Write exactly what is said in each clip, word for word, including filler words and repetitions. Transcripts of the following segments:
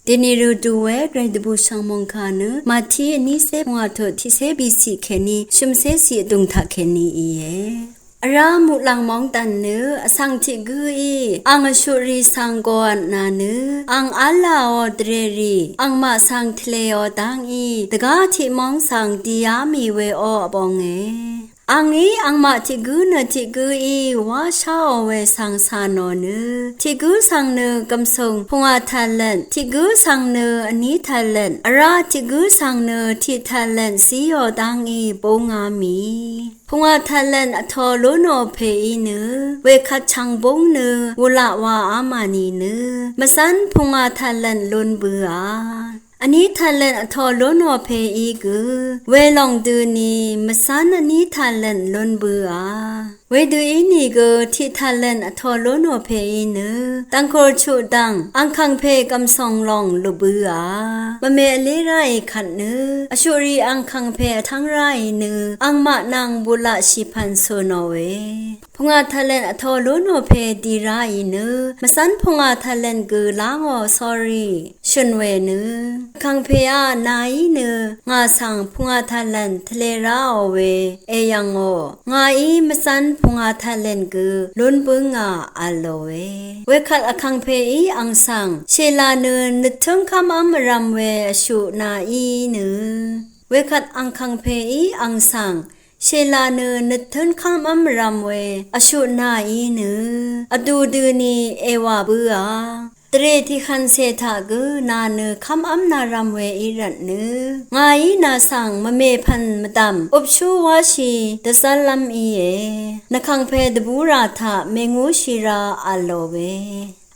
Dèní rø dvwē gvray dvbù shv̀ng mòngkà nø Màtí vní cé pvngwà tut tiqcé bìcì kèní shø̀mcé cì vdùng taq kèní íe. Vrá muqlàng mòngdàn nø vsv̀ng tiq gǿí ang vshuqrì svng gòvtnà nø ang v́lāò dvrèrì angmaq svng tvlēò dv́ngí dvgá tiq móng svng dìá mì we ó vbonge. Angí angmaq tiq gǿ nø tiq gǿí wá sháò we svng cà nò nø tiq gǿ svng nø gv̀msùng pungwà tàlv̀n, tiq gǿ svng nø vní tàlv̀n, vrá tiq gǿ svng nø tiq tàlv̀n zíò dv́ngí búngá mì. Pungwà tàlv̀n vtō lú nò pèí nø wekvt chv̀ngbúng nø wulaq waá mà nìnø mvzv́n pungwà tàlv̀n lún bǿà. Vní tàlv̀n vtō lú nò pèí gø welòng dø ni mvzv́n vní tàlv̀n lún bǿà. Wedø ínìgø tiq tàlv̀n vtō lú nò pèí nø dv̀ngkùr chuqdv̀ng angkàngpè gv̀msùng lòng lùbǿà. Mvme vlé ráì kvt nø vshuqrì angkàngpè vtv́ng ráì nø angmaq nvng bulaqshì pv̀n cù nòe. Pungwà tàlv̀n vtō lú nò pè dì ráì nø mvzv́n pungwà tàlv̀n gø lá ngò sórí shø̀n we nø, angkàngpèá nàí nø ngà svng pungwà tàlv̀n tvlē ráò we èyv̀ngò, ngàí mvzv́n pungwà tàlv̀n gø lún bǿngà v̄lòe. Wekvt angkàngpèí ang svng shèlà nø nøttǿng kv́mv́m vrv̄m we vshuq nàí nø, wekvt angkàngpèí ang svng shèlà nø nøttǿn kv́mv́m vrv̄m we vshuq nàí nø vdù dø ni èwà bǿà. Dvrè tiqhv̀ncè taq gø nà nø kv́mv́m nà rv̄m we í rvtnø, ngàí nà svng mvmè pv̀n mvdv̀m upshú wáshì dvzv́rlv́m íe. Nvkàngpè dvbúrà taq mèngúshì rā v̄lòe.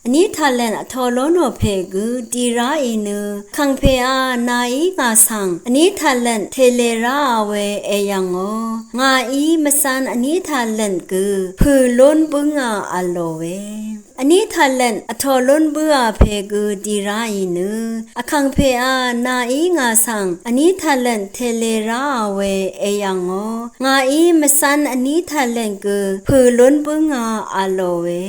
Vní tàlv̀n vtō lú nò pè gø dì ráì nø, kàngpèá nàí ngà svng vní tàlv̀n tèlè ráà we èyv̀ngò, ngàí mvzv́n vní tàlv̀n gø pø̀ lún bǿngà v̄lòe. Vní tàlv̀n vtō lún bǿà pè gø dì ráì nø, vkàngpèá nàí ngà svng vní tàlv̀n tèlè ráà we èyv̀ngò, ngàí mvzv́n vní tàlv̀n gø pø̀ lún bǿngà v̄lòe.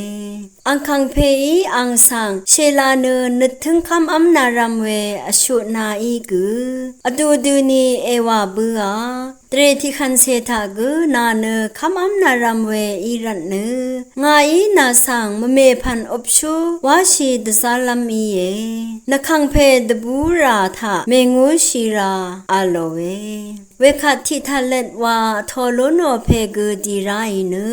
Angkàngpèí ang svng shèlà nø nøttǿng kv́mv́m nà rv̄m we vshuq nàí gø vdù dø ni èwà bǿà. Dvrè tiqhv̀ncè taq gø nà nø kv́mv́m nà rv̄m we í rvtnø, ngàí nà svng mvmè pv̀n upshú wáshì dvzv́rlv́m íe. Nvkàngpè dvbúrà taq mèngúshì rā v̄lòe. Wekvt tiq tàlv̀n wa vtō lú nò pè gø dì ráì nø,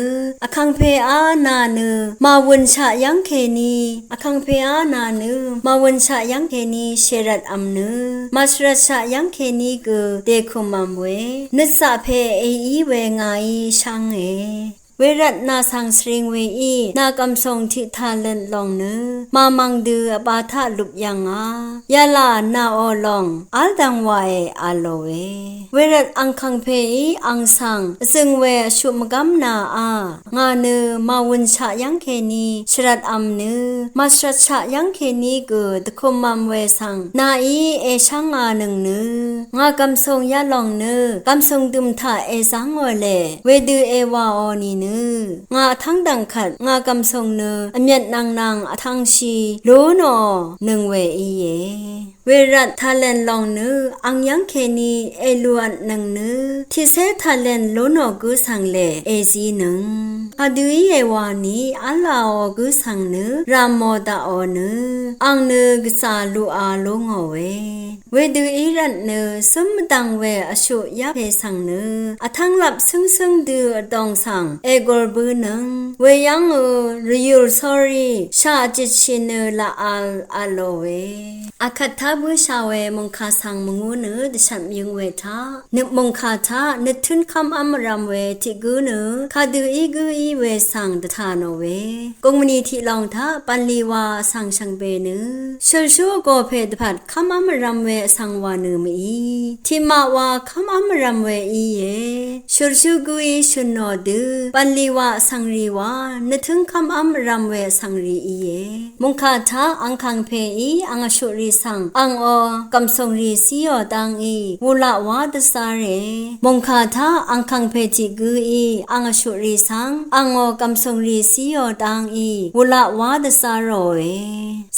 vkàngpèá nà nø màwø̀nshaq yv́ng kèní, vkàngpèá nà nø màwø̀nshaq yv́ng kèní shèrvtv̄m nø, màshvrvtshaq yv́ng kèní gø dèkùmv̄m we, nøtsaq pè èí we ngàí shv́nge. Wervt nà svng svring weí, nà gv̀msùng tiq tàlv̀n lòng nø màmv̀ng dø vbā taq lup yv̀ngà, yalà nàò lòng v́l dv̄ng wàe v̄lòe. Wervt angkàngpèí ang svng vzø̀ng we vshuq mvgv́m nàá, ngà nø màwø̀nshaq yv́ng kèní shvrvtv̄m nø, màshvrvtshaq yv́ng kèní gø dvkùmv̄m we svng nàí èshv́ngānøng nø, ngà gv̀msùng yalòng nø gv̀msùng dø̀m taq èzv́ngò lè, wedø èwàò nìnø, ngà vtv́ng dv̀ng kvt ngà gv̀msùng nø vmyvt nvng nvng vtv̄ngshì lú nò nøng we íe. Wervt tàlv̀n lòng nø ang yv́ng kèní èlùvtnøng nø, tiqcé tàlv̀n lú nò gǿ svng lè èzínøng, kadø í èwà ni v́lāò gǿ svng nø ràmò daqò nø, ang nø gvzà luqa lú ngòe. Wedø í rvtnø, cǿm mvdv̀ng we vshuq yapè svng nø vtv́nglap cǿngcǿng dø vdòng svng ègùr bǿnøng, weyv́ngø rvyùr sórí shà vjøtshì nø laq v̄l v̄lòe. Akvt tá bǿshà we mòngkà svng mvngú nø dvshvt mvyøng we taq, nøt mòngkà taq nøttǿn kv́mv́m vrv̄m we tiq gǿ nø, kadø í gǿ í we svng dvtà nò we. Gùngmvnì tiq lòng taq bv̀nlì wa vsvng shvngbe nø, shølshú vgò pè dvpvt kv́mv́m vrv̄m we vsvng wà nø mví, tiqmaq wa kv́mv́m vrv̄m we íe. Shølshú gǿí shø̀n nò dø, bv̀n Vlì wà vsvng rì wà nøtǿngkv́m v́m vrv̄m we vsvng rì íe. Mòngkà taq angkàng pèí ang vshuq rì svng angò gv̀msùng rì cíò dangí wulaq wá dvzá rè. Mòngkà taq angkàng pè tiq gǿí ang vshuq rì svng angò gv̀msùng rì cíò dangí wulaq wá dvzá ròe.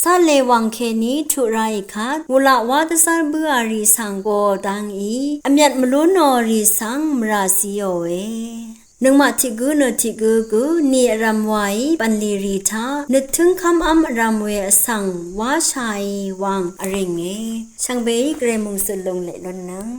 Sá lè wàng kèní tuq ráì kvt wulaq wá dvzá bǿà rì svng gò dangí vmyvt mvlú nò rì svng mvrà zíòe. Nøngmaq tiq gǿ nø tiq gǿ gø nì vrv̄m wàí bv̀nlì rì taq nøtǿngkv́m v́m vrv̄m we vsvng wáshàì wàng vrìnge. Shvngbeí gvray mòngzø̀l lùng leq lúnnøng.